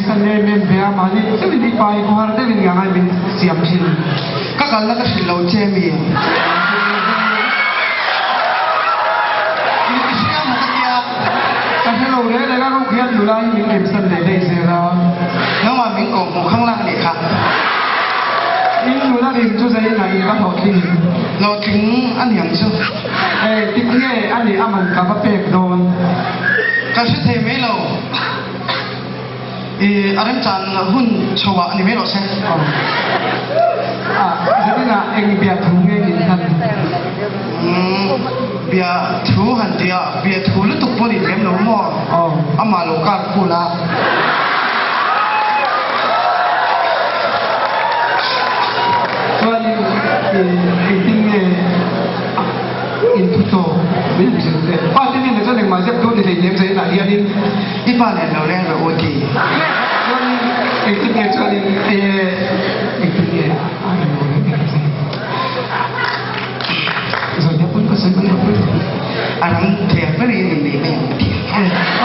san em em ve a, mahni chauhin i pa i khawhar deuhin ngang a min siam thin. Ka kalna ka hrilh lo che mi? I hria maw ka tia? Ka hre lo reng reng a, ruk hian nula hi min rimsan leh daih zel a. Nangmah min kawh hmuh khang lak nih kha. In nula rim chu zei na in va hlawhtling in. Hlawhtling a niang chu. Ei tik nge a nih a man ka va pek dawn? Ka hre thei mai lo. I a remchan hun chho ah ni mai rawh se. Aw. A, zaninah eng bia thu nge in hlan? Umm, bia thu han ti a, bia thu lutuk pawh ni lem lo maw? Aw. Amah lo kar khul a. Chuanin i engtin nge in thu tawk min han hrilh teh. Pa te nen chuan engmah zep dawn ni hleinem zainah hianin i pa nen lo leng rawh u ti. Chuanin engtin nge chuanin engtin nge a in lo leng eng che. Zawiah pawn ka sawi mai lo pawh. A ram thei ang berin in nei mai ang ka ti.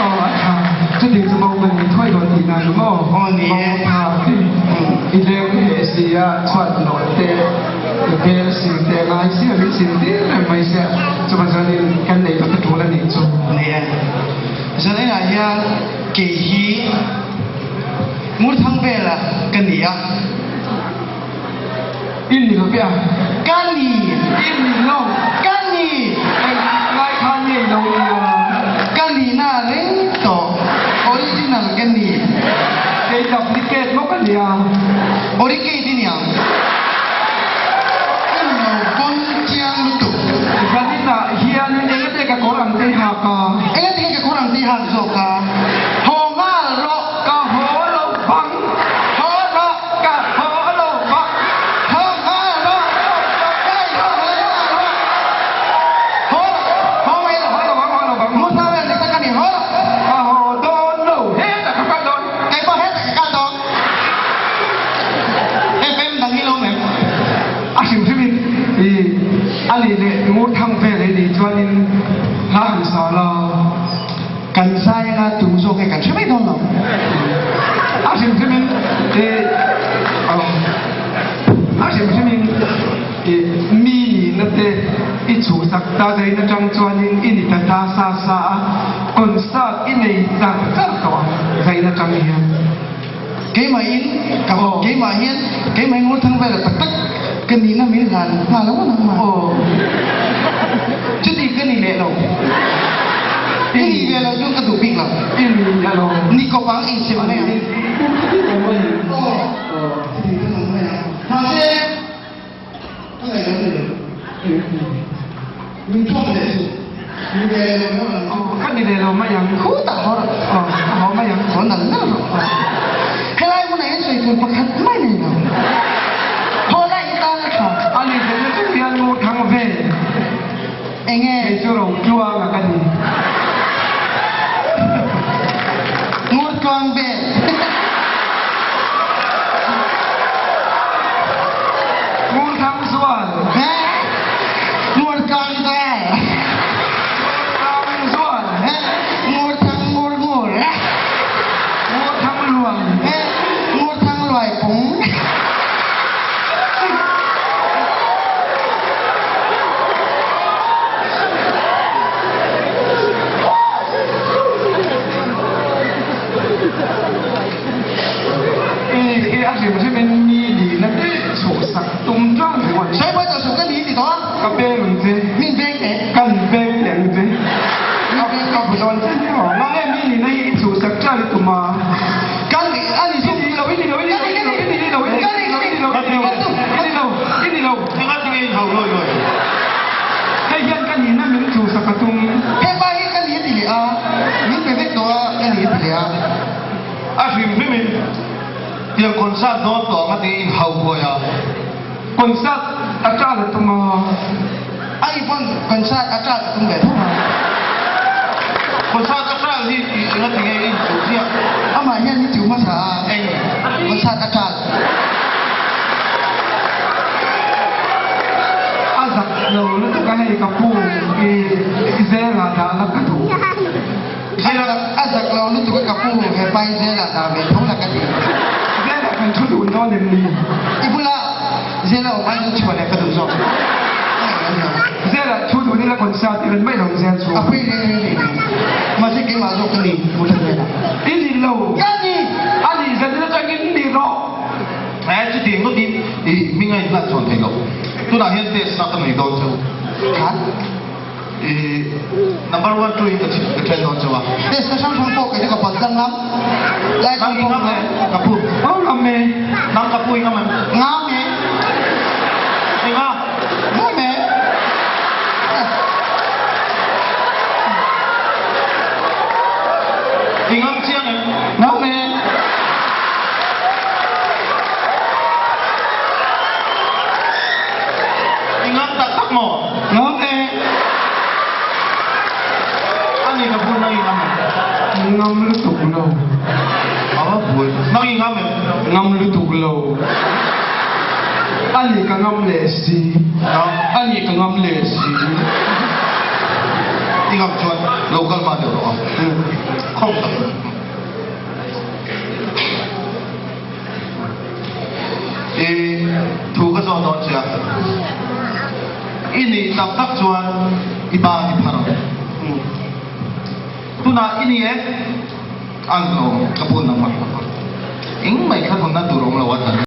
Aw a tha. Chuti chu bo kan ni thuai dawn tihna ni maw? Aw ni e. Bo tha chi i leng heh si a chhuat nawh te i bel si te ngai si a min sil tir reng mai sia chuvang chuanin kan nei tawh te tul a nih chu. Ni e. Zanenah hian kei hi Ngurthang vela ka ni a. I ni lo ve a. Ka ni. I ni lo. Ka ni. Eng lai khan nge i lo ni a? Ka ni na reng tawh. Original ka ni. Kei duplicate maw ka ni a? Oricate i ni ang. I ni lo pawn chiang lutuk. Zaninah hianin engati ka kawr ang te i hak a? Engati ka kawr ang te i hak zawk a? Haw nghal rawh. Ka haw lo bang. Haw rawh. Ka haw lo bang. Haw nghal rawh. Hei haw mai lo rawh. Haw rawh. Haw mai lo. Haw lo bang, haw lo bang. Mu thar vel dik tak a ni. Haw rawh. Ka haw dawn lo. Hetah ka kal dawn. Kei pawh hetah ka kal dawn. FM dang hi lo mem. A hrim hrimin i a nih leh ngur thang vel ei nih chuanin hla han sa la. Kan zai anga tu zawk nge kan hre mai dawn lo. A hrim hrimin i a hrim hrimin i mi nihna te i chhuhsak ta zain atang chuanin i ni ta ta sa sa a, concert i nei char char tawh ang zain atang hian. Keimahin ka keimah hian keimahin Ngurthang vela tak tak ka nihna min hlan nghal ang nangmah. Chuti ka ni leh lo. I ni ve lo chu ka duh bik lo. I ni a lo. Ni kawp ang insem mai ang. Chuti ka nung mai ang. Mahse ka ngaihdan ni lo. Min thawk leh chu. Ni ve lo mai ang chu. Ka ni ve lo mai ang. Khutah haw rawh. Aw, ka haw mai ang. Haw nal nal rawh. Helai hmunah hian sawi tur pakhat mai nei lo. Haw lai i tan a tha. A ni ve na chu hian ngur thang ve. Enge? Kei chu ro tluang a ka ni. Ngur tluang ve. Ngur thang zual. He? Ngur tluang ve. Ngur thang zual. He? Ngur thang ngur ngur. Ngur thang luan. He? Ngur thang luai pung. I a hrim hrimin mi dihna te chhuhsak tum tlang ringawt. Sawipawi tawh suh ka ni ti tawh a. Ka peng ang che. Min veng teh. Kan veng teh ang che. Ka bu dawn che ni maw? Mange mi nihna hi i chhuhsak tlang i tum a. Kan a ni chu. I ni lo, i ni lo, i ni lo, i ni lo, i ni lo, i ni lo, i ni lo, i ni lo, i ni lo, i ni lo. Engati nge in hau lawi lawi? Hei hian ka nihna min chhuhsak a tum. Hepa hi ka ni a ti leh a, min pe vek tawh a, ka ni a ti leh a. A hrim hrimin tiang concert dawn tawh ang a ti in hau huai a. Concert a ṭal a tum a. A i pawn concert a ṭal a tum ve tho a. Concert a ṭal hi i engati nge i inchuh ziah? Amah hian i chuh hmasa a. Eng? Concert a ṭal. A zak lo lutuk a hei ka pu i zela dah la ka duh. A zak lo lutuk a ka pu he pa i zela dah ve tho la ka ti. thu dun dawn em ni? I bula Zela awm ai chuan chhuah leh ka duh zawk. Zela thu dun ila concert i ren mai lo Zel chu. A pui reng reng reng. Mahse keimah zawk ka ni Ngurthangvela. I ni lo. Ka ni! A nih zanin atangin ni rawh. He chutiang ngawtin i hming a inhlan chhawn thei lo. Tunah hian test na ka nei dawn cheu. Kha. I number one two in ka ka then dawn cheu a. Test na hrang hrang pawh kei chu ka pawt tlang ngam. Lai Nang i ngam em? Ka pu. Au ngam e. Nang ka pu i ngam em? Ngam e. I ngam? Ngam e. I ngam chiang em? Ngam e. I ngam tak tak maw? Ngam e. A ni ka pu nang i ngam em? Ngam lutuk lo. A va buai. Nang i ngam em? Ngam lutuk lo. A ni ka ngam leh si. A ni ka ngam leh si. I ngam chuan lo kal hma deuh rawh a. Khawng tak. I thu ka zawh dawn che a, i nih tak tak chuan i pa i phar ang. Tunah i ni e, a lawm ka pun ang a, engmah i thla thunna tur awm lo a tlan.